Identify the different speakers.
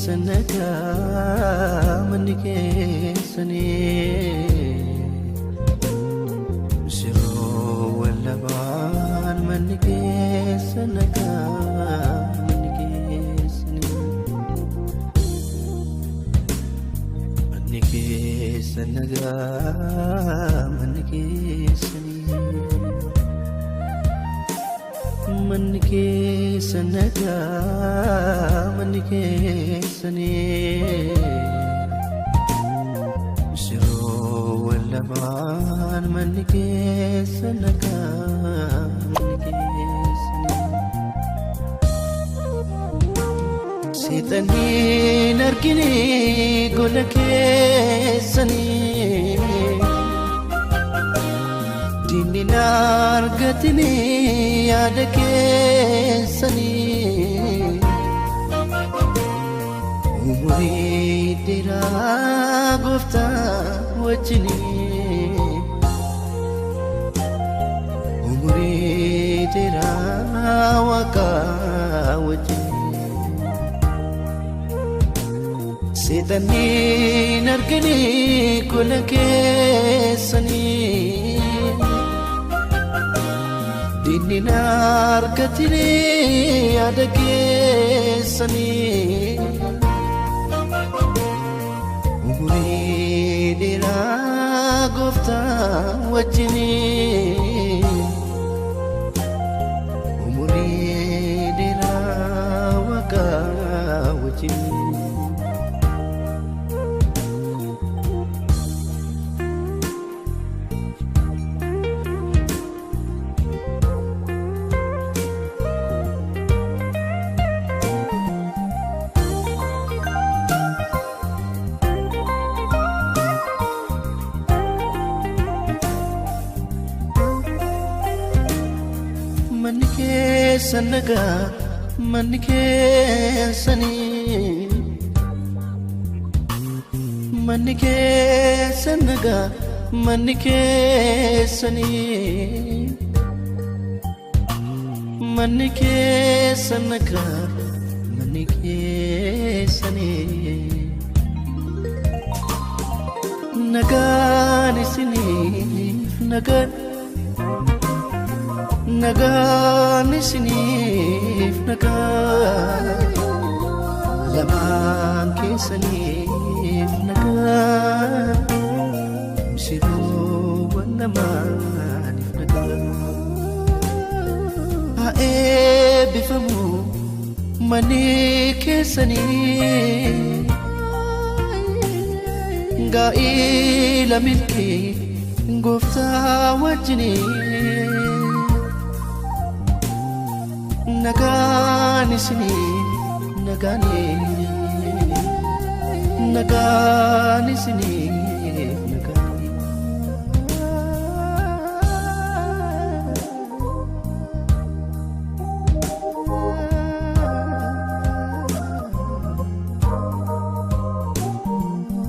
Speaker 1: keessa nagaa manni keessanii Misirroowwan lamaan manni keessa nagaa manni keessanii Manni keessa nagaa manni keessanii Manni keessa nagaa manni keessanii Misirroowwan lamaan manni keessa nagaa manni keessanii Seexanni argine gola keessanii Diinni argatini yaada keessanii Umurii dheeraa gooftaa wajjinii Umurii dheeraa waaqaa wajjinii Seexanni argine gola keessanii Diinni argatini yaada keessanii Umurii dheeraa gooftaa wajjinii Umurii dheeraa waaqaa wajjinii Manni keessa nagaa manni keessanii Manni keessa nagaa manni keessanii Manni keessa nagaa manni keessanii Nagaan isiniif nagaan Nagaan isiniif nagaan lamaan keessaniif nagaan misirroowwan lamaaniif nagaan Haa eebbifamu manni keessanii Gaa'ila milkii gooftaa wajjinii Nagaan isinii nagaanii nagaan isinii